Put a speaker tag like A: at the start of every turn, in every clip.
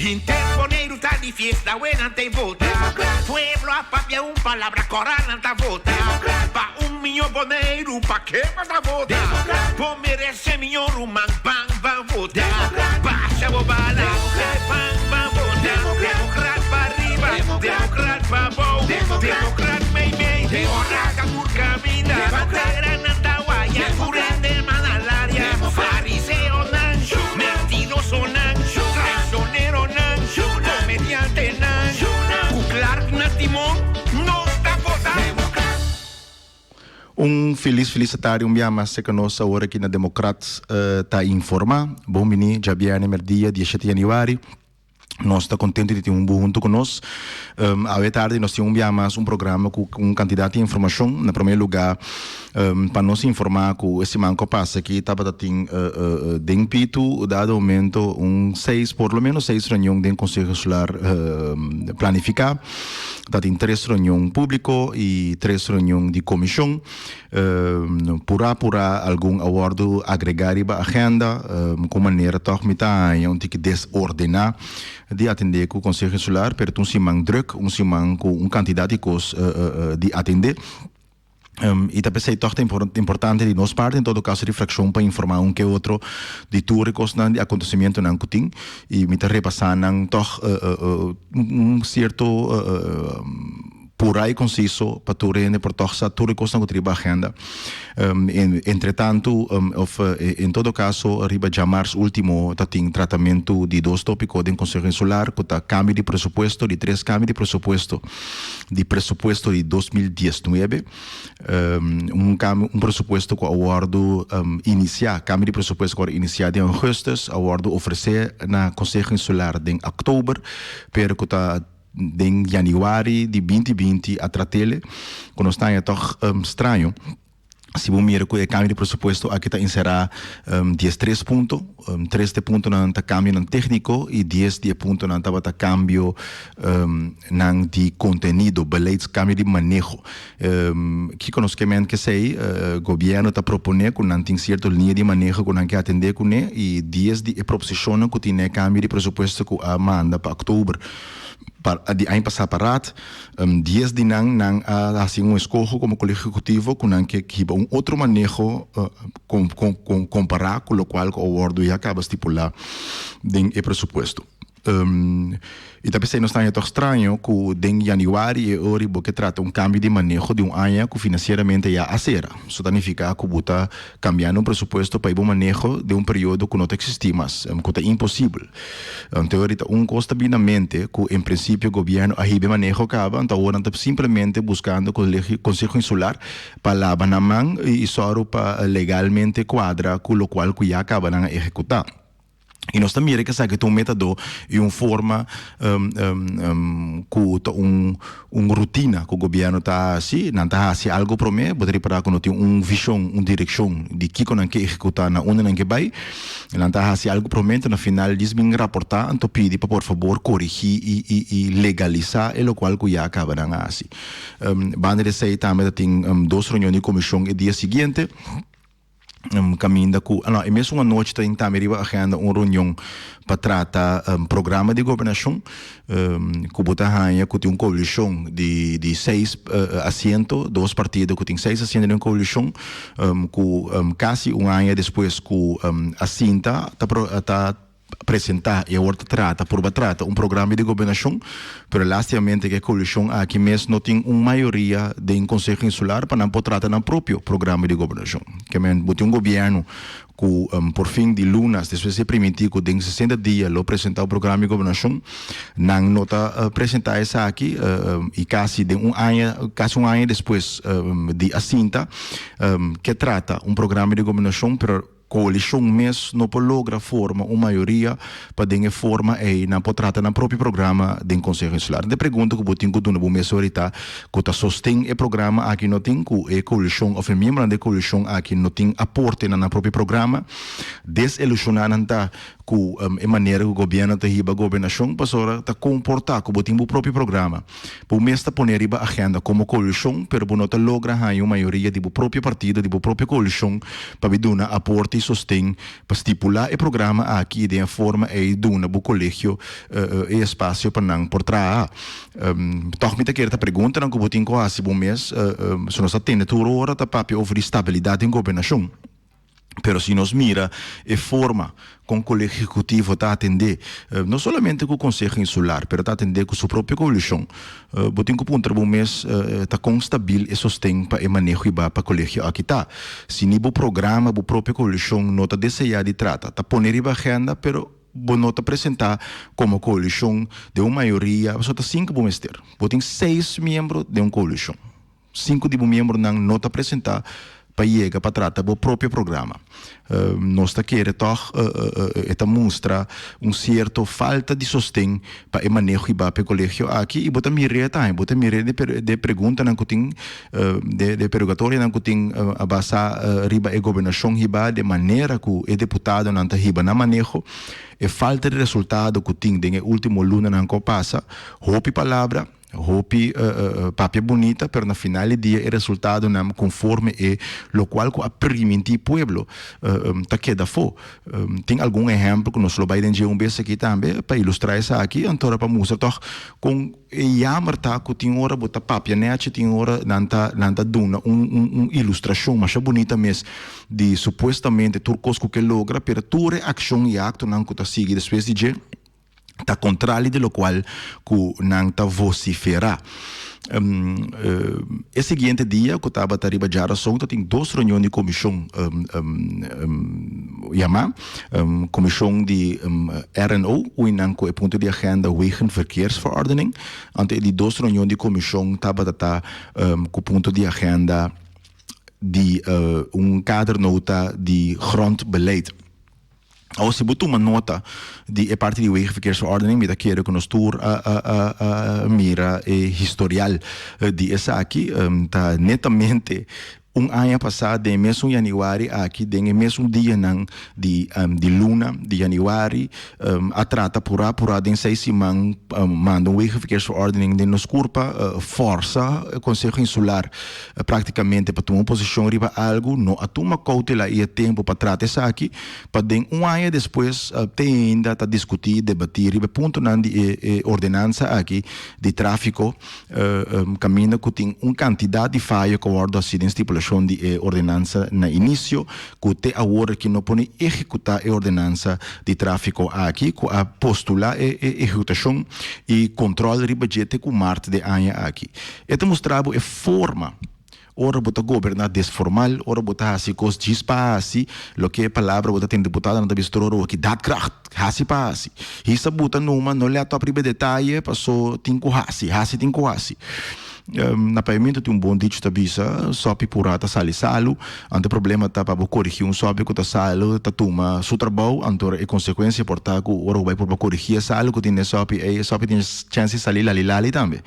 A: Henter Boneiru ta di fiesta awe nan ta e vota. Pueblo a papia un palabra kora nan ta vota. Pa un miño Boneiru pa ke bo ta vota? Bo merese miño ruman ban ban vota. Basha bo bala ban ban vota. Demokrat pa riba demokrat pa bou demokrat mei mei ora ta tur kaminda. Bandera nan ta waya tur hende man alaria. Fariseonan mentirosonan traicioneronan comediantenan cu Clark na timon nos ta vota.
B: Un felis felis tardi un bia mas cerca nos awor aki na Democrat ta informa. Bon bini djabierne merdia dieshete januari. Nos ta contento di tin un bo hunto cu nos. Awe tardi nos tin un bia mas un programa cu un cantidad di informacion. Na primer lugar pa nos informa cu e siman cu a pasa aki tabata tin den pitu dado momento un seis por lo menos seis reunion den Conseho Insular planifica. Ta tin tres reunion publico y tres reunion di comision. Purá purá algun a wòrdu agregá riba agenda, ku manera tòg mi ta haña un tiki desordená di atendé ku Konseho Insular, pero ta un siman drùk, un siman ku un kantidat di kos di atendé. I ta p'esei tòg ta importante di nos parti, en todo kaso di frakshon, pa informá un ke otro di tur e kosnan, di akontesimentunan ku tin, i mi ta repasá nan tòg un sierto. Purá i konsiso pa tur hende por tòg sa tur e kosnan ku ta riba agenda. Entretantu òf en todo kaso riba djamars último ta tin tratamentu di dos tópiko den Konseho Insular ku ta kambio di presupuesto, di tres kambio di presupuesto di presupuesto di 2019, un kambio un presupuesto ku a wòrdu inisiá, kambio di presupuesto ku a wòrdu inisiá den ougùstùs a wòrdu ofresé na Konseho Insular den òktober pero ku ta Den januari di binti binti a trat'ele ku nos ta haña tòg straño si bo mira ku e kambio di presupuesto aki ta enserá diestres punto. Tres di e puntonan ta kambionan tékniko i dies di e puntonan tabata kambio nan di kontenido, beleids, kambio di maneho. Kiko nos ke men kesei? Gobièrnu ta proponé ku nan tin sierto liña di maneho ku nan ke atendé kuné i dies di e proposishonnan ku tin na e kambio di presupuesto ku a manda pa òktober pa di aña pasá pa Raad, dies di nan nan a hasi un eskoho komo Kolegio Ehekutivo ku nan ke hiba un otro maneho kompará ku lokual ku a wòrdu ya kaba stipulá den e presupuesto. I ta p'esei nos ta haña tòg straño ku den yanüari e ora bo ke trata un kambio di maneho di un aña ku finansieramente ya a sera. So ta nifiká ku bo ta kambiando un presupuesto pa e bo maneho den un periodo ku no ta eksistí mas, ku ta imposibel. Anto ora ta un kos ta bini na mente ku en prinsipio gobièrnu a hiba e maneho kaba, anto awor nan ta simplemente buskando Konseho Insular pa laba nan man i sòru pa legalmente kuadra ku lokual ku ya kaba nan a ehekutá. I nos ta mira ku esaki ta un método i un forma ku ta un un rutina ku gobièrnu ta hasi. Nan ta hasi algu promé, bo ta ripará ku no tin un vishon, un direkshon di kiko nan ke ehekutá, na unda nan ke bai. Nan ta hasi algu promé, anto na final djis bin raportá, anto pidi pa por fabor korigí i i i legalisá e lokual ku ya kaba nan a hasi. Banda di esei tambe ta tin dos reunion di komishon e dia siguiente. Caminda cu, no, e mesun anochi ta tin tambe riba agenda un reunion pa trata programa di gobernacion cu bo ta haya cu tin un coalicion di di seis asiento, dos partido cu tin seis asiento den coalicion cu casi un aña despues cu a sinta ta ta presenta y awor ta trata, purba trata un programa di gobernacion, pero lastimamente ke coalicion aki mes no tin un mayoria den Conseho Insular pa nan por trata nan propio programa di gobernacion. Ke men bo tin un gobierno cu por fin di lunas despues di priminti cu den 60 dia lo presenta un programa di gobernacion, nan no ta presenta esaki y casi den un aña, casi un aña despues di a sinta ke trata un programa di gobernacion, pero. Coalicion mes no por logra forma un mayoria pa den e forma ey nan por trata nan propio programa den Conseho Insular. De pregunta cu bo tin cu duna bo mes ahorita cu ta sosten e programa aki no tin cu e coalicion of e miembronan di e coalicion aki no tin aporte na nan propio programa. Desilusiona nan ta. ku e manera ku gobièrnu ta hiba gobernashon pasobra ta komportá ku bo tin bo propio programa. Bo mes ta pone riba agenda komo koalishon pero bo no ta logra haña un mayoria di bo propio partido, di bo propio koalishon pa bi duna aporte i sosten pa stipulá e programa aki i den e forma ei duna bo kolegio e espasio pa nan por traha. Tòg mi ta kere ta preguntanan ku bo tin ku hasi bo mes, si nos ta tende tur ora ta papia over di stabilidat den gobernashon. Pero si nos mira e forma kon Kolegio Ehekutivo ta atendé, no solamente ku Konseho Insular, pero ta atendé ku su propio koalishon, bo tin ku puntra bo mes ta kon stabil e sosten pa e maneho i ba pa kolegio aki ta. Si ni bo programa, bo propio koalishon no ta deseá di trata, ta pone riba agenda, pero bo no ta presentá komo koalishon den un mayoria, pasobra ta sinku bo mester. Bo tin seis miembro den un koalishon. Sinku di bo miembronan no ta presentá pa yega pa trata bo propio programa. Nos ta kere tòg e ta mustra un sierto falta di sosten pa e maneho hibá pa e kolegio aki i bo ta mir'é tambe, bo ta mir'é den e preguntanan ku tin, den e perogatorianan ku tin a basá riba e gobernashon hibá, den manera ku e deputadonan ta hiba nan maneho, e falta di resultado ku tin den e último lunanan ku a pasa, hopi palabra. Hopi papia bunita pero na final di dia e resultadonan conforme e locual cu a priminti pueblo ta keda afo. Tin algun ehempel cu nos lo bay den dje un bes aki tambe pa ilustra esaki anto pa mustra toch con e jammer ta cu tin ora bo ta papia nechi tin ora nan ta nan ta duna un un ilustracion masha bunita mes di supuestamente tur cos cu ke logra pero tur e accion y actonan cu ta sigui despues di dje ta kontrali di lokual ku nan ta vosiferá. E siguiente dia ku tabata riba djarason ta tin dos reunion di komishon yamá, komishon di RNO uinan ku e punto di agenda Wegenverkeersverordening, anto e di dos reunion di komishon tabata ta ku punto di agenda di un kadernota di grondbeleid. Awor si bo tuma nota di e parti di Wegenverkeersverordening mi ta kere ku nos tur a a mira e historial di esaki. Ta netamente un aña pasá den e mesun yanüari aki den e mesun dianan di di luna di yanüari a trata purá purá den seis siman manda un Wegenverkeersverordening den nos kurpa fòrsa Konseho Insular Práktikamente pa tuma un posishon riba algu no a tuma koutela i e tempu pa trata esaki, pa den un aña despues te ainda ta diskutí i debatí riba e puntonan di e e ordenansa aki di tráfiko kaminda ku tin un kantidat di fayo ku a wòrdu hasi den stipulashon di e ordenansa na inisio ku te awor aki no por ni ehekutá e ordenansa di tráfiko aki ku a postulá e e ehekutashon i kontròl riba dje te ku mart di e aña aki. E ta mustra bo e forma ora bo ta goberná desformal, ora bo ta hasi kos djis pa hasi, loke e palabra bo ta tende diputadonan ta bisa tur ora waki daadkracht, hasi pa hasi. Hisa buta numa, no lèt òp riba e detaye paso tin ku hasi, hasi tin ku hasi. Na papiamentu tin un bon dicho ta bisa, sòpi purá ta sali salu, anto e problema ta pa bo korigí un sòpi ku ta salu ta tuma su trabou, anto e konsekuensia por ta ku ora bo bai purba korigí e salu ku tin den e sòpi ei, e sòpi tin chèns di sali lali lali tambe.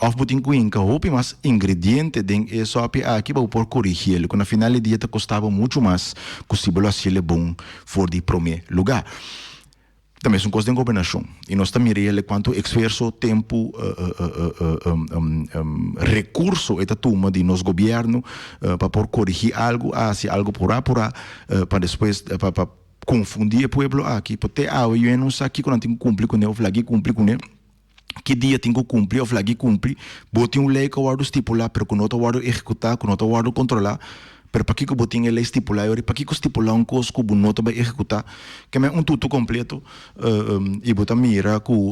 B: Of bo tin ku hinka hopi mas ingrediente den e sòpi aki pa bo por korigí el, ku na final di dia ta kosta bo muchu mas ku si bo lo hasiel e bon for di promé lugá. Ta mesun kos den gobernashon i nos ta mira el kuantu esfuerso, tempu, rekurso e ta tuma di nos gobièrnu pa por korigí algu, hasi algu purá purá pa despues pa pa konfundí e pueblo aki. Por te awe yu no sa kiko nan tin ku kumpli kuné òf lag'i kumpli kuné. Ki dia tin ku kumpli òf lag'i kumpli. Bo tin un lei ku a wòrdu stipulá pero ku no ta wòrdu ehekutá, ku no ta wòrdu kontrolá. Pero pakiko bo tin e lei stipulá yori? Pakiko stipulá un kos ku bo no ta bai ehekutá? Ke men un tutu kompleto i bo ta mira ku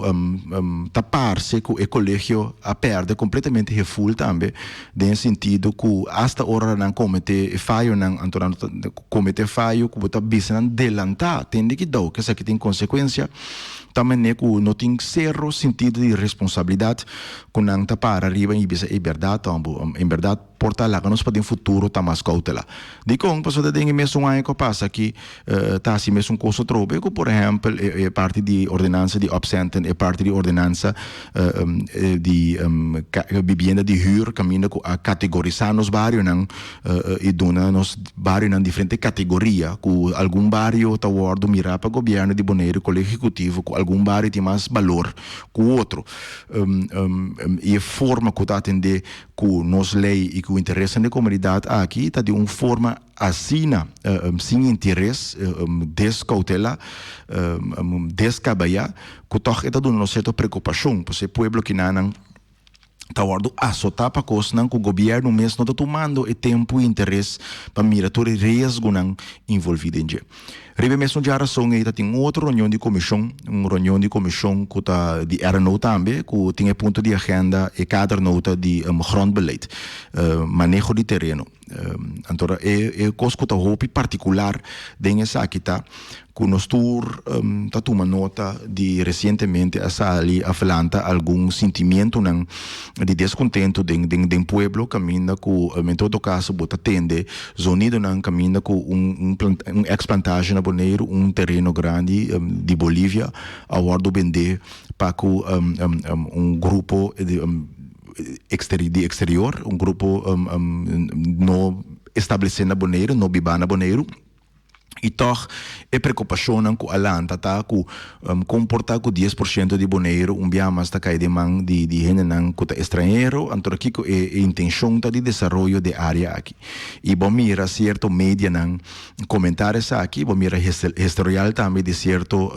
B: ta parse ku e kolegio a pèrdè kompletamente heful tambe den e sentido ku asta ora nan kometé e fayonan anto nan ta kometé fayo ku bo ta bisa nan delantá tende ki dou ku esaki tin konsekuensia. Ta manera ku no tin sero sintido di responsabilidat ku nan ta para riba i bisa e bèrdat òf en bèrdat. Por ta laga nos pa den futuro ta mas koutela. Dikon? Pasobra ta den e mesun aña ku a pasa aki ta hasi mesun kos atrobe ku por ehèmpel e parti di ordenansa di opcenten, e parti di ordenansa di bibienda di hür kaminda ku a kategorisá nos barionan i duna nos barionan diferente kategoria ku algun bario ta wòrdu mirá pa gobièrnu di Boneiru, Kolegio Ehekutivo, ku algun bario tin mas balor ku otro. I e forma ku ta atendé ku nos lei i ku interesnan di komunidat aki ta di un forma asina sin interes, deskoutelá, deskabayá, ku tòg e ta duna nos sierto preokupashon, pasobra e pueblo kinanan ta wòrdu asotá pa kosnan ku gobièrnu mes no ta tumando e tempu i interes pa mira tur e riesgonan involví den dje. Riba e mesun djarason ei ta tin un otro reunion di komishon, un reunion di komishon ku ta di RNO tambe, ku tin e punto di agenda e kadernota di grondbeleid, maneho di tereno. Anto e e kos ku ta hopi partikular den esaki ta ku nos tur ta tuma nota di resientemente a sali a lanta algun sintimientonan di deskontentu den den den pueblo kaminda ku en todo kaso bo ta tende zonidonan kaminda ku un un un eks plantage na Boneiru un tereno grandi di Bolivia a wòrdu bendé pa ku un grupo di di exterior, un grupo no establece na Boneiru, no biba na Boneiru. I tòg e preokupashonnan ku a lanta ta ku kon por ta ku 10% di Boneiru un bia mas ta kai den man di di hendenan ku ta estranhero, anto kiko e intenshon ta di desaroyo di e área aki. I bo mira sierto medianan komentá esaki, bo mira historial tambe di sierto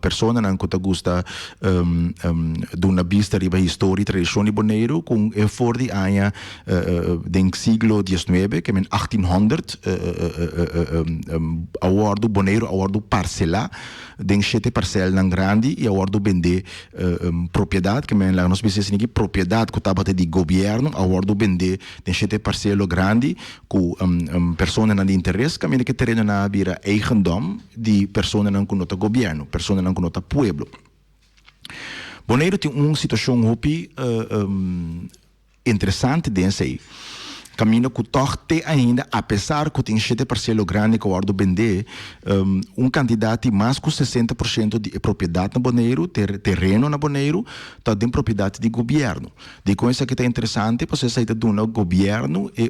B: personanan ku ta gusta duna bista riba historia i tradishon di Boneiru ku e for di aña den siglo diesnuebe, ke men achttienhonderd, a wòrdu Boneiru a wòrdu parselá den shete parselnan grandi i a wòrdu bendé propiedat, ke men laga nos bisa esaki propiedat ku tabata di gobièrnu a wòrdu bendé den shete parselo grandi ku personanan di interes kaminda ku e terenonan a bira eigendom di personanan ku no ta gobièrnu, personanan ku no ta pueblo. Boneiru tin un situashon hopi interesante den esei, kaminda ku tòg te ainda apesar ku tin shete parselo grandi ku a wòrdu bendé, un kantidat di mas ku 60% di e propiedat na Boneiru, tereno na Boneiru, ta den propiedat di gobièrnu. Dikon esaki ta interesante? Pasobra esaki ta duna gobièrnu e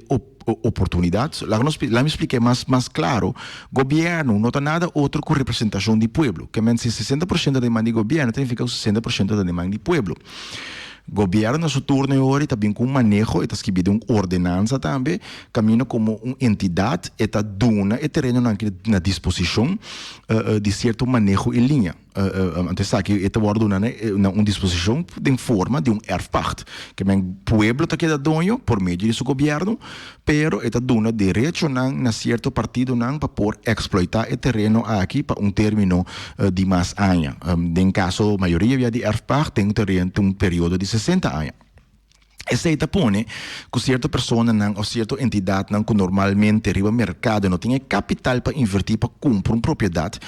B: oportunidat. Laga nos, laga mi splika e mas mas klaro. Gobièrnu no ta nada otro ku representashon di pueblo. Ke men si 60% ta den man di gobièrnu, ta nifiká ku 60% ta den man di pueblo. Gobièrnu na su turno e ora e ta bin ku un maneho, e ta skibi den un ordenansa tambe, kaminda komo un entidat e ta duna e terenonan aki na disposishon di sierto maneho i liña. Anto esaki e ta wòrdu duna na un disposishon den forma di un erfpacht. Ke men pueblo ta keda doño por medio di su gobièrnu, pero e ta duna derechonan na sierto partidonan pa por eksploitá e tereno aki pa un término di mas aña. Den kaso mayoria bia di erfpacht den un periodo di 60 aña. Esei ta pone ku sierto personanan òf sierto entidatnan ku normalmente riba merkado no tin e kapital pa invertí pa kumpra un propiedat,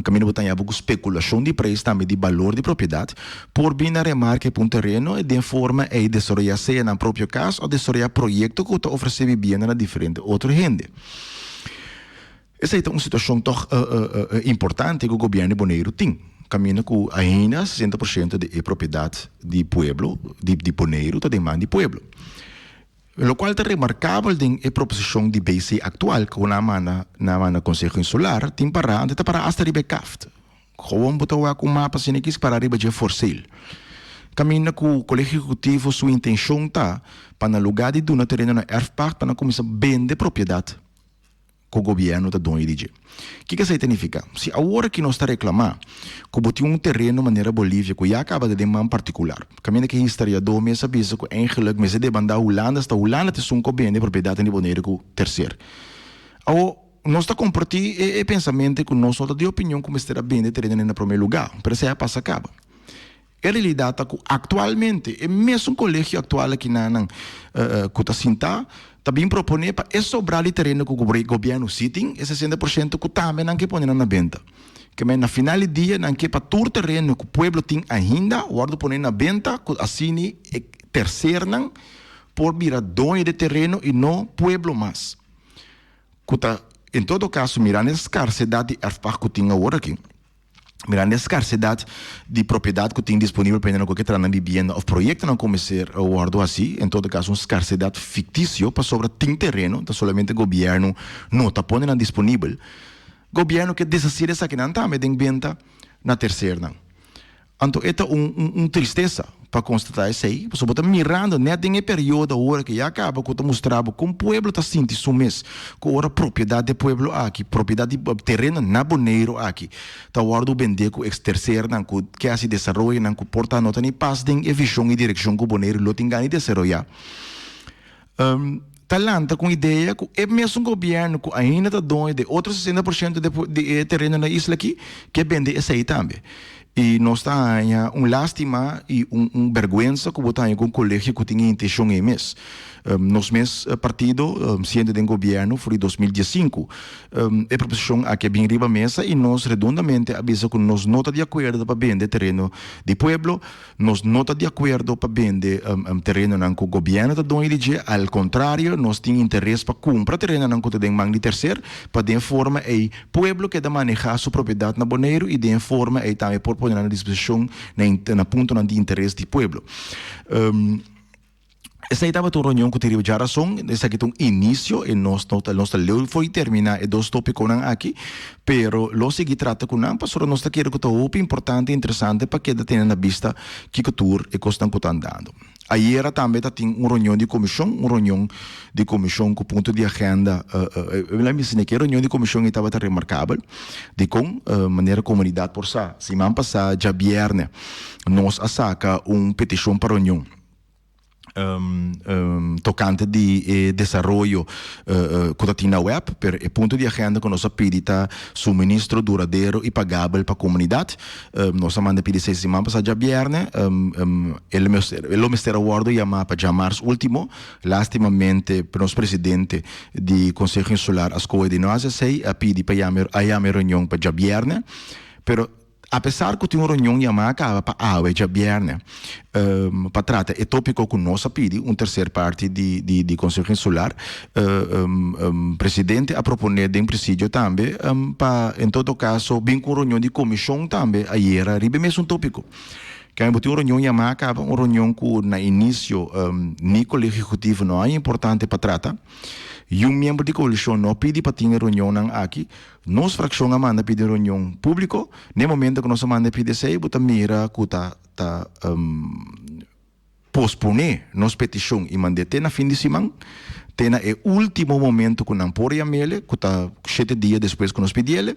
B: kaminda bo ta haña bo ku spekulashon di preis tambe di balor di propiedat, por bin na remarke pa un tereno i den forma ei desaroyá sea nan propio kas òf desaroyá proyekto ku ta ofresé bibienda na diferente otro hende. Esei ta un situashon tòg importante ku gobièrnu di Boneiru tin, kaminda ku ainda 60% di e propiedat di pueblo di Boneiru ta den man di pueblo. Lokual ta remarkabel den e proposishon di BC aktual ku nan a manda nan a manda Konseho Insular tin pará, anto ta pará asta riba e kaft. Gewoon bo ta wak un mapa asina kis pará riba dje for sale. Kaminda ku Kolegio Ehekutivo su intenshon ta pa na lugá di duna tereno na erfpacht pa nan kuminsá bende propiedat. ku gobièrnu ta doño di dje. Kiko esei ta nifiká? Si awor aki nos ta reklamá ku bo tin un tereno manera Bolivia ku ya kaba ta den man partikular, kaminda ku e historiadó mes a bisa ku eigenlik mester demandá Hulanda hasta Hulanda ta esun ku a bende propiedatnan di Boneiru ku terser. Awor, nos ta kompartí e pensamentu ku nos no ta di opinion ku mester a bende terenonan na promé lugá, pero esei a pasa kaba. E realidat ta ku aktualmente e mesun kolegio aktual aki na nan ku ta sintá ta bin proponé pa e sobrá di tereno ku gobièrnu sí tin, e 60% ku tambe nan ke pone nan na benta. Ke men na final di dia nan ke pa tur tereno ku pueblo tin ainda wòrdu poné na benta ku asini e tersernan. por bira doño di tereno i no pueblo mas. Ku ta en todo kaso mirando e skarsedat di erfpacht ku tin awor aki, mirando e skarsedat di propiedat ku tin disponibel pa hende ku ke traha nan bibienda òf proyektonan ku mester wòrdu hasi, en todo kaso un skarsedat fiktisio pasobra tin tereno, ta solamente gobièrnu no ta pone nan disponibel. Gobièrnu ke deshasí di esakinan tambe den benta na tersernan. Anto e ta un un tristesa pa konstatá esei, pasobra bo ta mirando nèt den e periodo awor ke ya kaba ku ta mustra bo kon pueblo ta sinti su mes ku ora propiedat di e pueblo aki, propiedat di tereno na Boneiru aki ta wòrdu bendé ku e tersernan ku ke hasi desaroyonan ku por ta no ta ni pas den e vishon i direkshon ku Boneiru lo tin gana di desaroyá. Ta lanta ku un idea ku e mesun gobièrnu ku ainda ta doño di e otro 60% di e tereno na isla aki ke bende esei tambe. I nos ta haña un lástima i un un bèrgwensa ku bo ta haña ku un kolegio ku tin e intenshon ei mes. Nos mes partido siendo den gobièrnu for di 2015 e proposishon aki a bin riba mesa i nos redondamente a bisa ku nos no ta di akuerdo pa bende tereno di pueblo. Nos no ta di akuerdo pa bende terenonan ku gobièrnu ta doño di dje, al kontrario nos tin interes pa kumpra terenonan ku ta den man di terser pa den e forma ei pueblo keda manehá su propiedat na Boneiru i den e forma ei tambe por pone nan na disposishon na puntonan di interes di pueblo. Esei tabata un reunion ku tin riba djarason. Esaki ta un inisio i nos no ta nos ta leu for di terminá e dos tópikonan aki, pero lo sigui trata ku nan pasobra nos ta kere ku ta hopi importante i interesante pa keda tene na bista kiko tur e kosnan ku ta andando. Ayera tambe ta tin un reunion di komishon, un reunion di komishon ku punto di agenda, mi bisa ku e reunion di komishon ei tabata remarkabel. Dikon? Manera komunidat por sa, siman pasá djabièrnè nos a saka un petishon pa reunion. Tokante di e desaroyo ku ta tin na web, pero e punto di agenda ku nos a pidi ta suministro duradero i pagabel pa komunidat. Nos a manda pidi esei siman pasá djabièrnè. E lo mester a wòrdu yamá pa djamars último. Lástimamente nos presidente di Konseho Insular a skohe di no hasi esei, a pidi pa yama a yama e reunion pa djabièrnè. Pero Apesar ku tin un reunion yamá a kaba pa awe djabièrnè pa trata e tópiko ku nos a pidi, un terser parti di di Konseho Insular, presidente a proponé den presidio tambe pa en todo kaso bin ku un reunion di komishon tambe ayera riba e mesun tópiko. Kende bo tin un reunion yamá a kaba, un reunion ku na inisio ni Kolegio Ehekutivo no a haña importante pa trata, i un miembro di koalishon no a pidi pa tin e reunionnan aki. Nos frakshon a manda pidi reunion públiko. Na e momento ku nos a manda pidi esei, bo ta mira ku ta ta posponé nos petishon i mand'é te na fin di siman, te na e último momento ku nan por yam'ele, ku ta shete dia despues ku nos pidi'ele.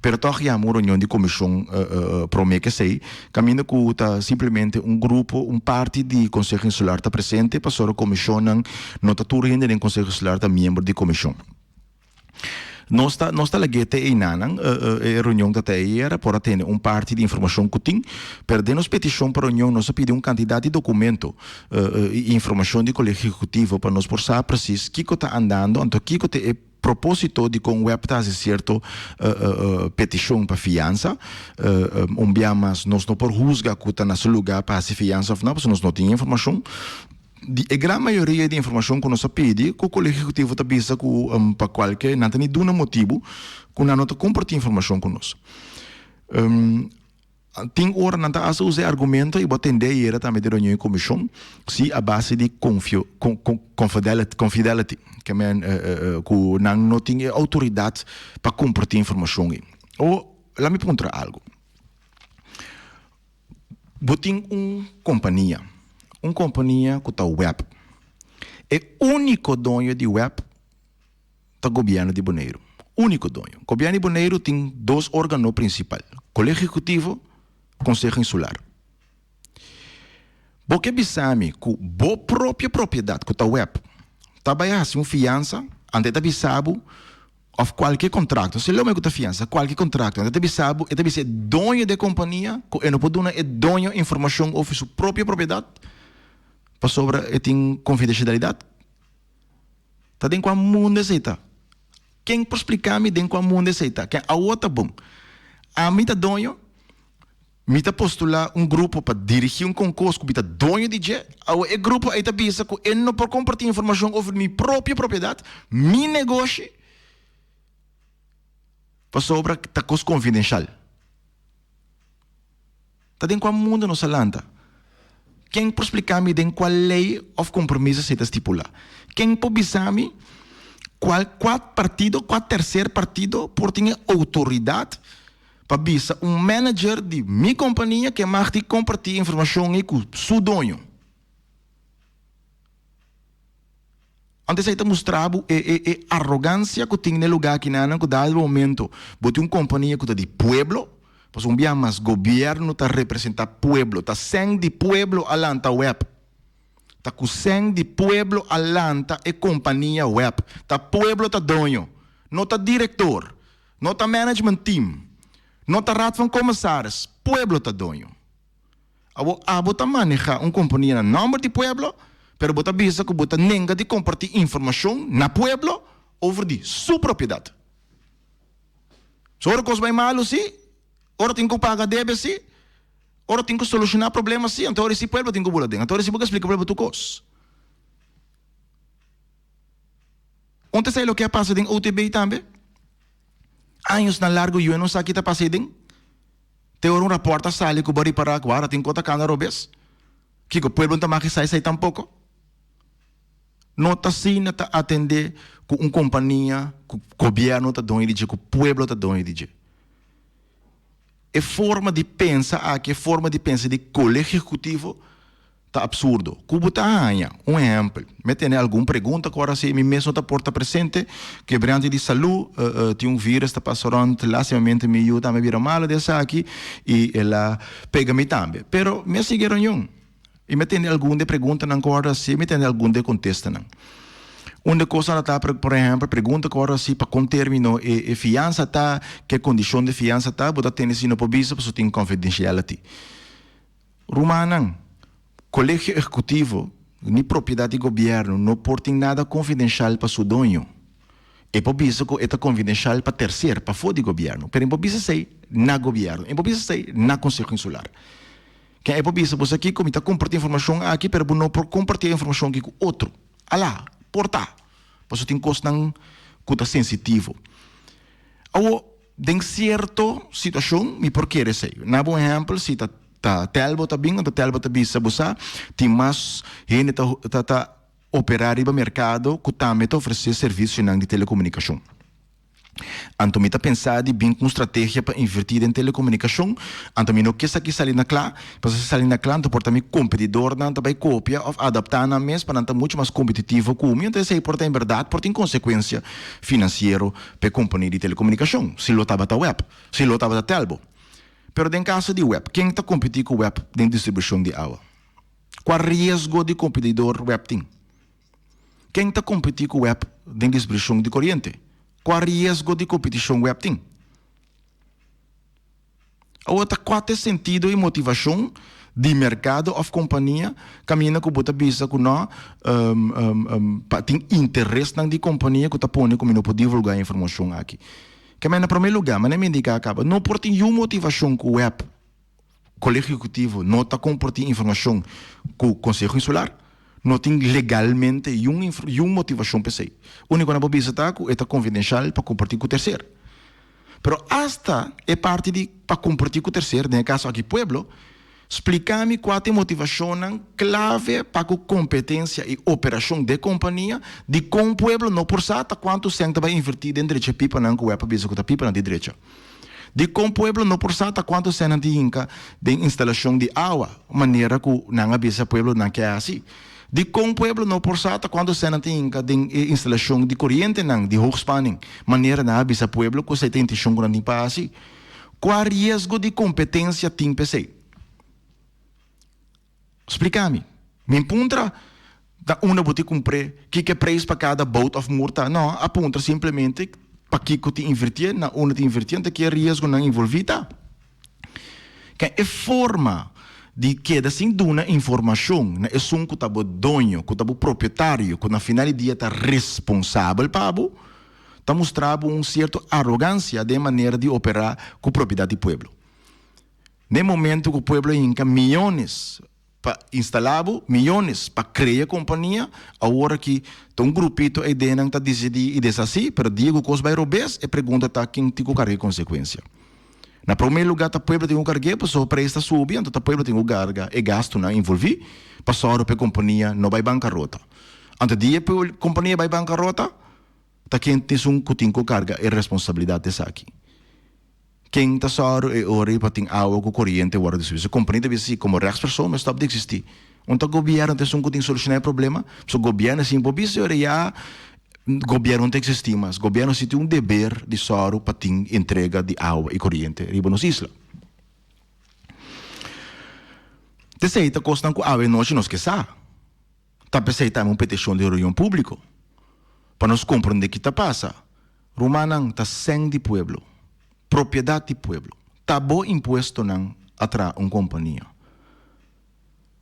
B: Pero tòg yama un reunion di komishon promé ku esei, kaminda ku ta simplemente un grupo, un parti di Konseho Insular ta presente, pasobra komishonnan no ta tur hende den Konseho Insular ta miembro di komishon. Nos ta nos ta lag'é te einanan, e reunion ta te ayera, por a tene un parti di informashon ku tin, pero den nos petishon pa reunion nos a pidi un kantidat di dokumento i informashon di Kolegio Ehekutivo pa nos por sa presis kiko ta andando, anto kiko ta e propósito di kon web ta hasi sierto petishon pa fiansa. Un bia mas nos no por husga ku ta na su lugá pa hasi fiansa òf no, pasobra nos no tin e informashon. Di e gran mayoria di informashon ku nos a pidi, ku Kolegio Ehekutivo ta bisa ku pa kualke nan ta ni duna motibu ku nan no ta kompartí informashon ku nos. Tin ora nan ta hasta usa e argumento i bo a tende ayera tambe den reunion di komishon, si a base di konfio konfidelity, ke men ku nan no tin e outoridat pa kompartí informashon ei. O laat mi puntra algu. Bo tin un kompania, un kompania ku ta web. E úniko doño di web ta gobièrnu di Boneiru. Úniko doño. Gobièrnu di Boneiru tin dos órgano prinsipal, Kolegio Ehekutivo, Konseho Insular. Bo ke bisa mi ku bo propio propiedat ku ta web ta bai hasi un fiansa, anto e ta bisa bo Of kualke kontrakto, si lo me ku ta fiansa, kualke kontrakto, e ta bisa bo, e ta bisa e doño di e kompania ku e no por duna e doño informashon over su propio propiedat pasobra e tin konfidenshalidat. Ta den kua mundu esei ta? Ken por splika mi den kua mundu esei ta? Ken awor ta bon? Ami ta doño? Mi ta postulá un grupo pa dirigí un konkos ku mi ta doño di dje. Awe e grupo ei ta bisa ku e no por kompartí informashon over mi propio propiedat, mi negoshi, pasobra ta kos konfidenshal. Ta den kua mundu nos a lanta? Ken por splika mi den kua lei òf kompromiso esei ta stipulá? Ken por bisa mi kual kua partido, kua terser partido por tin e outoridat pa bisa un manager di mi kompania ke mag di kompartí informashon ei ku su doño? Anto esei ta mustra bo e e e arogansia ku tin na e lugá akinanan ku dado momento bo tin un kompania ku ta di pueblo, pasobra un bia mas gobièrnu ta representá pueblo, ta sèn di pueblo a lanta web, ta ku sèn di pueblo a lanta e kompania web, ta pueblo ta doño, no ta direktor, no ta management team, no ta raad van commissaris, pueblo ta doño. Abo abo ta maneha un kompania na nòmber di pueblo, pero bo ta bisa ku bo ta nenga di kompartí informashon na pueblo over di su propiedat. So ora kos bai malu si, ora tin ku paga debe si, ora tin ku solushoná problema si, anto ora si pueblo tin ku bula den. Anto ora si bo ke splika pueblo tur kos. Un ta esei loke a pasa den OTB tambe. Añosnan largu yu e no sa ki ta pasa ei den. Te ora un raport a sali ku bo a ripará ku ara tin kos ta kanda robes. Kiko, pueblo no ta mag esai esai tampoko? No ta asina ta atendé ku un kompania ku gobièrnu ta doño di dje, ku pueblo ta doño di dje. E forma di pensa aki, e forma di pensa di Kolegio Ehekutivo Ta absurdo. Ku bo ta haña? Un ehèmpel, mi a tene algun pregunta ku ora si mi mes no ta por ta presente, kebrante di salú, tin un vírus ta pasa rònt, lástimamente mi yu tambe a bira malu di esaki i el a pega mi tambe. Pero mi a sigui e reunion i mi a tende algun di e preguntanan ku ora si, mi a tende algun di e kontestanan. Un di e kosnan ta por ehèmpel, pregunta ku ora si pa kon término e fiansa ta, ke kondishon di e fiansa ta, bo ta tende si no por bisa pasobra tin confidentiality. Rumannan, Kolegio Ehekutivo ni propiedat di gobièrnu no por tin nada konfidenshal pa su doño. E por bisa ku e ta konfidenshal pa terser, pafó di gobièrnu, pero e por bisa esei na gobièrnu, e por bisa esei na Konseho Insular. Ken e por bisa, Bo sa kiko, mi ta kompartí informashon aki, pero bo no por kompartí e informashon aki ku otro. Alá, por ta, pasobra tin kosnan ku ta sensitivo. Awor. Den sierto situashon mi por kere esei. Na bo ehèmpel, si ta ta Telbo ta bin, anto Telbo ta bisa bo sa tin mas hende ta ta ta operá riba merkado ku tambe ta ofresé servisionan di telekomunikashon. Anto mi ta pensa di bin ku un strategia pa invertí den telekomunikashon, anto mi no ke esaki sali na kla, pasobra si sali na kla anto por ta mi kompetidornan ta bai kopia òf adaptá nan mes pa nan ta muchu mas kompetitivo ku mi, anto esei por ta en bèrdat por tin konsekuensia finansiero p'e kompania di telekomunikashon, si lo tabata web, si lo tabata Telbo. Pero den kaso di web, ken ta kompetí ku web den distribushon di awa? Kua riesgo di kompetidor web tin? Ken ta kompetí ku web den distribushon di koriente? Kua riesgo di kompetishon web tin? Awor ta kua ta e sentido i motivashon di merkado òf kompania kaminda ku bo ta bisa ku no pa tin interesnan di kompania ku ta pone ku mi no por divulgá e informashon aki. Ke men na promé lugá, manera mi indiká kaba, no por tin yu motivashon ku web, Kolegio Ehekutivo no ta kompartí informashon ku Konseho Insular. No tin legalmente yun yun motivashon pa esei. Úniko nan por bisa ta ku e ta konfidenshal pa kompartí ku terser. Pero asta e parti di pa kompartí ku terser, den e kaso aki pueblo, splika mi kua ta e motivashonnan klave pa ku kompetensia i operashon di e kompania, dikon pueblo no por sa ta kuantu sèn ta bai invertí den drecha pipanan ku web a bisa ku ta pipanan di drecha. Dikon pueblo no por sa ta kuantu sèn nan tin hinka den instalashon di awa, manera ku nan a bisa pueblo nan ke hasi? Dikon pueblo no por sa ta kuantu sèn nan tin hinka den e instalashon di korientenan di hoogspanning, manera nan a bisa pueblo ku esei ta intenshon ku nan tin pa hasi? Kua riesgo di kompetensia tin p'esei? Splika mi. Mi puntra ta unda bo tin kumpr'é, kiko e preis pa kada bout òf mur ta. No, a puntra simplemente pakiko tin invertié, na unda tin invertié, anto ke riesgonan involví ta. Ken e forma di keda sin duna informashon na esun ku ta bo doño, ku ta bo propietario, ku na final di dia ta responsabel pa bo, ta mustra bo un sierto arogansia den manera di operá ku propiedat di pueblo. N'e momento ku pueblo a hinka miyones pa instalá bo, miyones pa krea kompania, awor aki ta un grupito eidennan ta disidí i deshasí, pero dia ku kos bai robes, e pregunta ta ken tin ku karga e konsekuensia. Na promé lugá ta pueblo tin ku karg'é, pasobra preis ta subi, anto ta pueblo tin ku karga e gastunan envolví pa sòru pa e kompania no bai bankarota. Anto dia e kompania bai bankarota, ta ken ta esun ku tin ku karga e responsabilidat di esaki? Ken ta sòru e ora ei pa tin awa ku koriente wòrdu distribuí? So kompania ta bisa si komo rèchtspersoon mi stòp di eksistí. Un ta gobièrnu ta esun ku tin solushoná e problema? So gobièrnu sin por bisa e ora ya gobièrnu no ta eksistí mas. Gobièrnu si tin un deber di sòru pa tin entrega di awa i koriente riba nos isla. T'esei ta kosnan ku awe nochi nos ke sa. Ta p'esei tambe un petishon di reunion públiko, pa nos komprondé ki ta pasa. Rumannan, ta sèn di pueblo, propiedat di pueblo. Ta bo impuestonan a traha un kompania.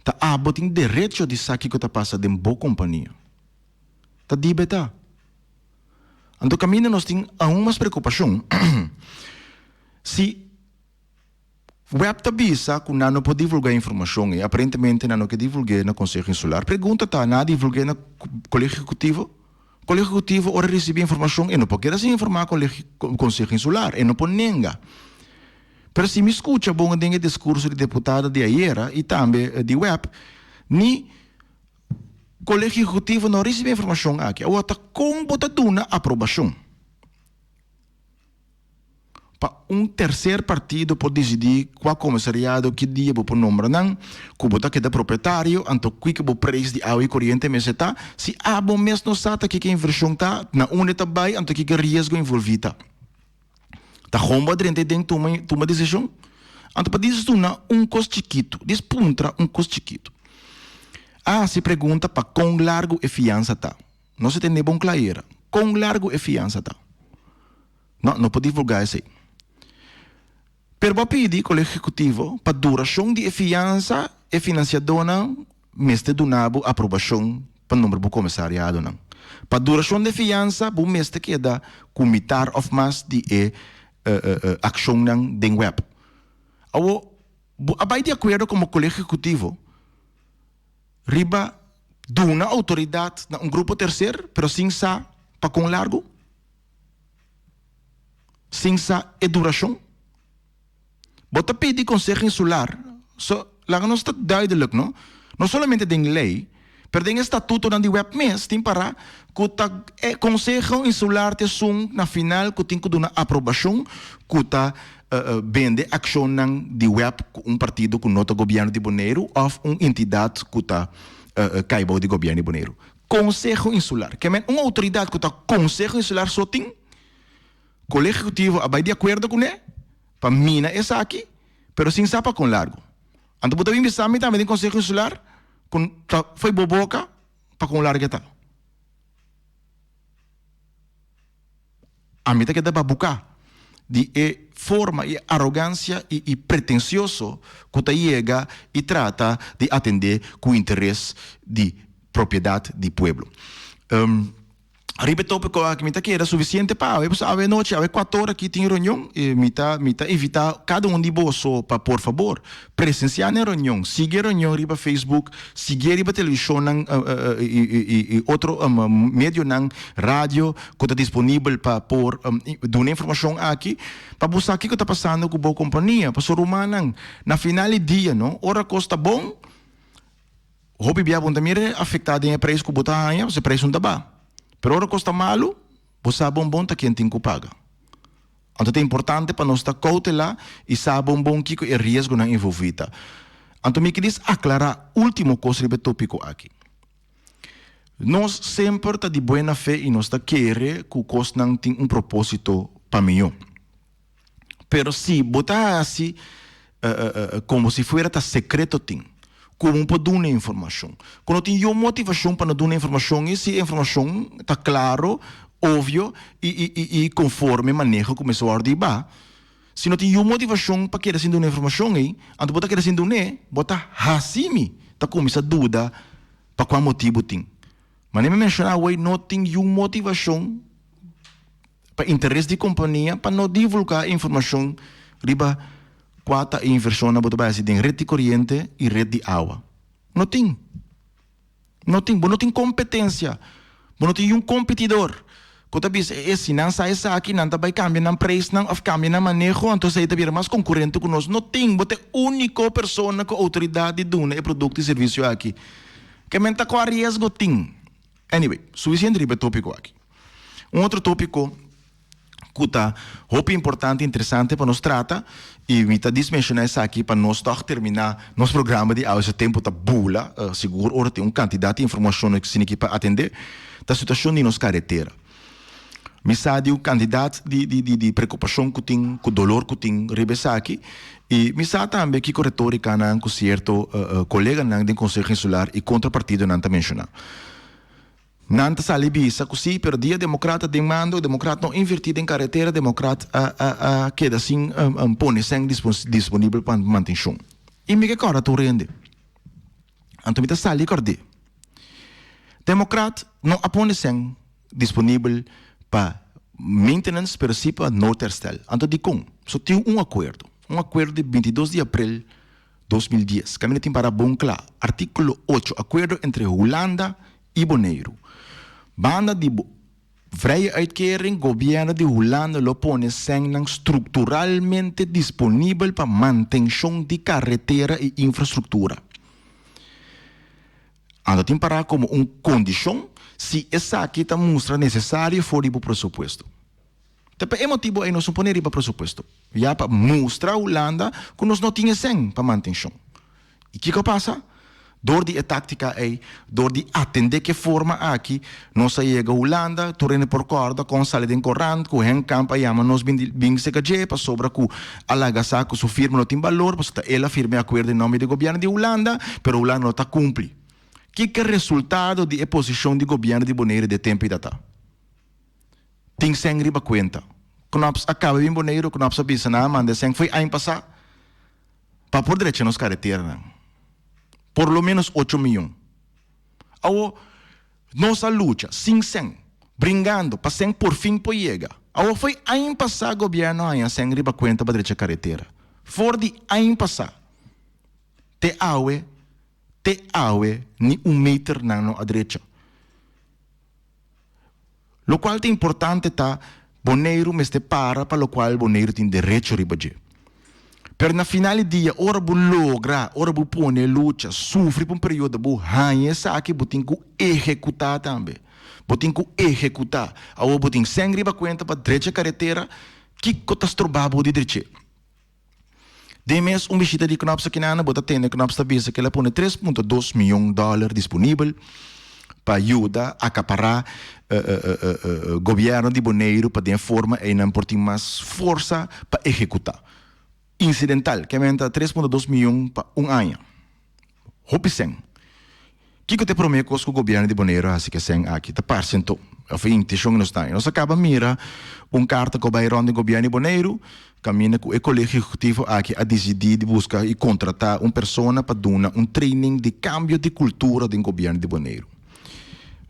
B: Ta abo tin derecho di sa kiko ta pasa den bo kompania. Ta dibe ta. Anto kaminda nos tin aun mas preokupashon, si. Web ta bisa ku nan no por divulgá informashon ei. Aparentemente nan no ke divulg'é na Konseho Insular. Pregunta ta, nan a divulg'é na Kolegio Ehekutivo? Kolegio Ehekutivo ora risibí informashon e no por keda sin informá Konseho Insular, e no por nenga. Pero si mi skucha bon den e diskurso di deputado di ayera i tambe di web, ni Kolegio Ehekutivo no a risibí informashon aki. Awor ta kon bo ta duna aprobashon? Pa un tercer partido por disidí kua komisariado ki dia bo por nombra nan, ku bo ta keda propietario, anto kiko bo preis di awa i koriente mester ta, si abo mes no sa ta kiko e invershon ta, na unda e ta bai, anto kiko e riesgo envolví ta. Ta hon bo a drenta ei den tuma tuma desishon? Anto pa dies duna un kos chikitu, dies puntra un kos chikitu. A hasi pregunta pa kon largu e fiansa ta. Nos a tende bon kla ayera. Kon largu e fiansa ta? No, no por divulgá esei. Pero bo a pidi Kolegio Ehekutivo pa durashon di e fiansa e finansiadónan mester duna bo aprobashon pa nombra bo komisariadonan. Pa durashon di e fiansa bo mester keda ku mitar òf mas di e akshonnan den web. Awor, bo a bai di akuerdo komo Kolegio Ehekutivo riba duna outoridat na un grupo terser pero sin sa pa kon largu? Sin sa e durashon? Bo ta pidi Konseho Insular, so laga nos ta duidelijk no, no solamente den lei, pero den e statutonan di web mes tin pará ku ta e Konseho Insular ta esun na final ku tin ku duna aprobashon ku ta bende akshonnan di web ku un partido ku no ta gobièrnu di Boneiru òf un entidat ku ta kai bou di gobièrnu di Boneiru. Konseho Insular. Ke men un outoridat ku ta Konseho Insular so tin, Kolegio Ehekutivo a bai di akuerdo kuné pa mina esaki, pero sin sa pa kon largu. Anto bo ta bin bisa mi tambe den Konseho Insular ku ta fo'i bo boka pa kon largu e ta. Ami ta keda babuká di e forma i arogansia i i pretensioso ku ta yega i trata di atendé ku interes di propiedat di pueblo. Riba e tópiko aki mi ta keda sufisiente pa awe, pasobra awe anochi, awe kuator aki tin reunion i mi ta mi ta invitá kada un di boso pa por fabor presensiá na e reunion, sigui e reunion riba Facebook, Siguié riba televishonnan i otro medionan, radio, ku ta disponibel pa por duna informashon aki, pa bo sa kiko ta pasando ku bo kompania. Pasobra rumannan, na final di dia, no, ora kos ta bon, hopi bia bo no ta mira afektá den e preis ku bo ta haña, pasobra e preis no ta baha. Pero ora kos ta malu, bo sa bon bon ta ken tin ku paga. Anto ta importante pa nos ta koutelá i sa bon bon kiko e riesgonan envolví ta. Anto mi kilis aklará último kos riba e tópiko aki. Nos semper ta di buena fe i nos ta kere ku kosnan tin un propósito pa mihó. Pero si bo ta hasi komo si fuera ta sekreto tin, ku bo por duna informashon. Ku no tin yu motivashon pa no duna informashon i si e informashon ta klaro, ovio i i i i konforme maneho ku mester wòrdu hiba. Si no tin yu motivashon pa keda sin duna informashon ei, anto bo ta keda sin dun'é, bo ta hasi mi ta kuminsá duda pa kua motibu tin. Manera mi menshoná awor no tin yu motivashon pa interes di kompania pa no divulgá informashon riba. Kua ta e invershonnan bo ta bai hasi den ret di koriente i ret di awa? No tin. No tin. Bo no tin kompetensia. Bo no tin yun kompetidor ku ta bisa e si nan sa esaki nan ta bai kambia nan preisnan òf kambia nan maneho anto esei ta bira mas konkurente ku nos. No tin. Bo ta e úniko persona ku outoridat di duna e produkto i servisio aki. Ke men ta kua riesgo tin. Anyway, sufisiente riba e tópiko aki. Un otro tópiko ku ta hopi importante i interesante pa nos trata, i mi ta dis menshoná esaki pa nos tòg terminá nos programa di awe, su tempu ta bula, sigur ora tin un kantidat di informashon nos tin aki pa atendé, ta situashon di nos karetera. Mi sa di un kantidat di di di di preokupashon ku tin, ku dolor ku tin riba esaki, i mi sa tambe kiko retórikanan ku sierto koleganan den Konseho Insular i kontra partidonan ta menshoná. Nan ta sali bisa ku si, pero dia Demokrat ta den mando, Demokrat no invertí den karetera, Demokrat a a a keda sin pone sèn disponibel pa mantenshon. I mi ke kòrda tur hende. Anto mi ta sali kòrd'é. Demokrat no a pone sèn disponibel pa maintenance pero si pa noodherstel. Anto dikon? So tin un akuerdo, un akuerdo di 22 di aprel 2010. Kaminda tin para bon kla. Artíkulo ocho, Akuerdo entre Hulanda i Boneiru. Banda di bo vrije uitkering, gobièrnu di Hulanda lo pone sènnan strukturalmente disponibel pa mantenshon di karetera i infrastruktura. Anto tin pará komo un kondishon si esaki ta mustra nesesario for di bo presupuesto. Ta pa e motibu ei nos no pone riba presupuesto, ya pa mustra Hulanda ku nos no tin e sèn pa mantenshon. I kiko a pasa? Dor di e táktika ei, dor di atendé ku e forma aki, nos a yega Hulanda, tur hende por kòrda kon sali den korant ku Henk Kamp a yama nos bin bin serka dje pasobra ku a laga sa ku su firma no tin balor pasobra ta el a firma e akuerdo den nòmber di gobièrnu di Hulanda, pero Hulanda no ta kumpli. Kiko e resultado di e posishon di gobièrnu di Boneiru den e tempu ei ta ta? Tin sèn riba kuenta. Knops a kaba bin Boneiru, Knops a bisa nan a manda e sèn fo'i aña pasá pa por drecha nos kareteranan. Por lo ménos ocho miyon. Awo nos a lucha sin sèn, bringando pa sèn por fin por yega. Awo fo'i aña pasá gobièrnu a haña sèn riba kuenta pa drecha karetera. For di aña pasá te awe, te awe ni un meter nan no a drecha. Lokual ta importante ta Boneiru mester para pa lokual Boneiru tin derecho riba dje. Pero na final di dia ora bo logra, ora bo pone lucha, sufri pa un periodo, bo haña esaki bo tin ku ehekutá tambe. Bo tin ku ehekutá. Awor bo tin sèn riba kuenta pa drecha karetera, kiko ta stroba bo di drech'é? Den mes un bishita di Knops akinana bo ta tende Knops ta bisa ku el a pone tres punto dos miyon dòler disponibel pa yuda akapará gobièrnu di Boneiru pa den e forma ei nan por tin mas forsa pa ehekutá. Insidental, ke menta tres punto dos miyon pa un aña. Hopi sèn. Kiko ta e promé kos ku gobièrnu di Boneiru a hasi ku e sèn aki? Ta parse anto, òf e intishon ku nos ta haña. Nos a kaba mira un karta ku a bai rònt den gobièrnu di Boneiru, kaminda ku e kolegio ehekutivo aki a disidí di buska i kontratá un persona pa duna un training di kambio di kultura den gobièrnu di Boneiru.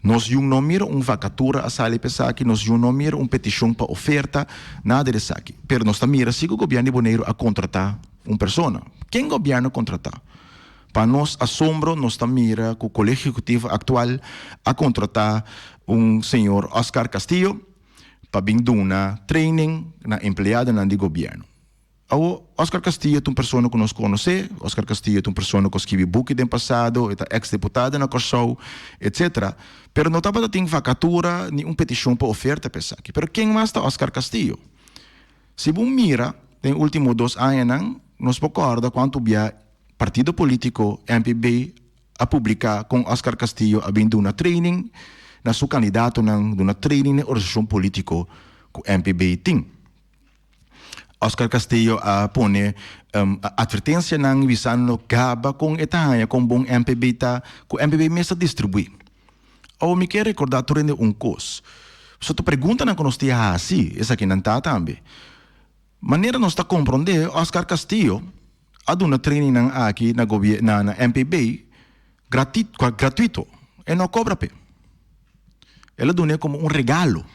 B: Nos yu no mira un vakatura a sali pa esaki, nos yu no mira un petishon pa oferta, nada di esaki. Pero nos ta mira si ku gobièrnu di Boneiru a kontratá un persona. Ken gobièrnu kontratá? Pa nos asombro nos ta mira ku Kolegio Ehekutivo aktual a kontratá un señor Oscar Castillo pa bin duna training na empleadonan di gobièrnu. Awor, Oscar Castillo ta un persona ku nos konosé, Oscar Castillo ta un persona ku a skibi buki den pasado, e ta eks deputado na Kòrsou, etsetera. Pero no tabata tin vakatura ni un petishon pa oferta pa esaki. Pero ken mas ta Oscar Castillo? Si bo mira den ultimo dos añanan, nos por kòrda kuantu bia partido polítiko MPB a publiká kon Oscar Castillo a bin duna training na su kandidatonan, duna training na e organisashon polítiko ku MPB tin. Oscar Castillo a pone atvertensianan bisando gaba kon e ta haña kon bon MPB ta, ku MPB mes ta distribuí. Awor mi ke rekordá tur hende un kos. Pasobra tur preguntanan ku nos tin a hasi, esakinan ta tambe. Manera nos ta komprondé, Oscar Castillo a duna trainingnan aki na na na MPB gratuito. E no a kobra p'e. El a dun'é komo un regalo.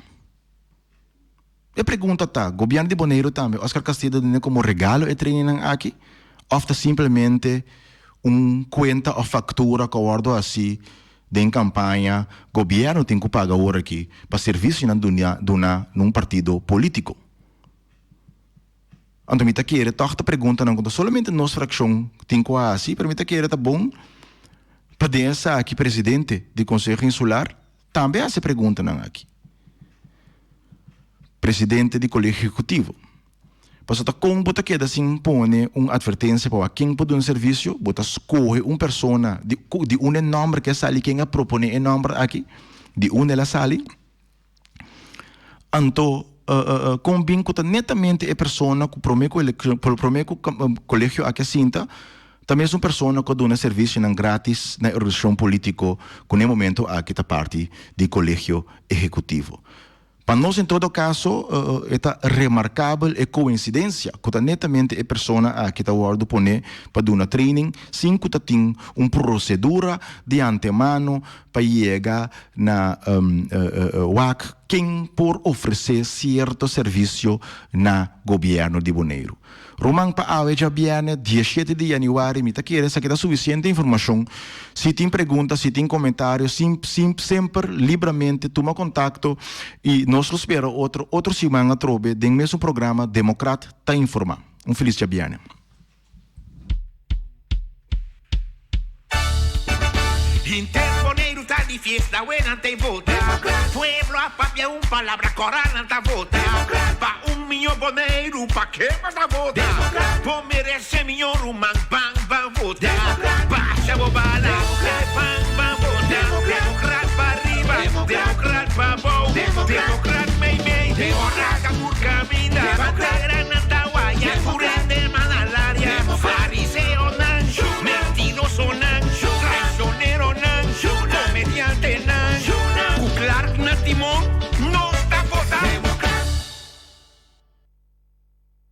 B: E pregunta ta, gobièrnu di Boneiru tambe, Oscar Castillo ta dun'e komo regalo e trainingnan aki òf ta simplemente un kuenta òf faktura ku a wòrdu hasi den kampaña gobièrnu tin ku paga awor aki pa servisionan duna na un partido polítiko? Anto mi ta kere tòg ta preguntanan ku ta solamente nos frakshon tin ku hasi, pero mi ta kere ta bon pa den esaki presidente di Konseho Insular tambe hasi e preguntanan aki. Presidente di Kolegio Ehekutivo. Pasobra ta kon bo ta keda sin pone un atvertensia pa wak ken por duna servisio, bo ta skohe un persona di di unda e nòmber ke a sali, ken a proponé e nòmber aki, di unda el a sali. Anto kon bin ku ta netamente e persona ku promé ku promé ku kolegio aki a sinta ta mesun persona ku a duna servisionan gratis na e organisashon polítiko ku na e momento aki ta parti di kolegio ehekutivo. Pa nos en todo kaso e ta remarkabel e koinsidensia ku ta netamente e persona aki ta wòrdu poné pa duna training sin ku ta tin un prosedura di antemano pa yega na wak ken por ofresé sierto servisio na gobièrnu di Boneiru. Ruman pa awe djabièrnè diesshete di yanüari mi ta kere esaki ta sufisiente informashon. Si tin pregunta, si tin komentario, sim sim semper libramente tuma kontakto i nos lo spera otro otro siman atrobe den mesun programa Demokrat ta Informa. Un felis djabièrnè.
A: Henter Boneiru ta di fiesta, awe nan ta e vota. Pueblo a papia un palabra, kora nan ta vota. Pa un miño Boneiru, pa ke mas ta vota? Bo merese miño ruman, ban.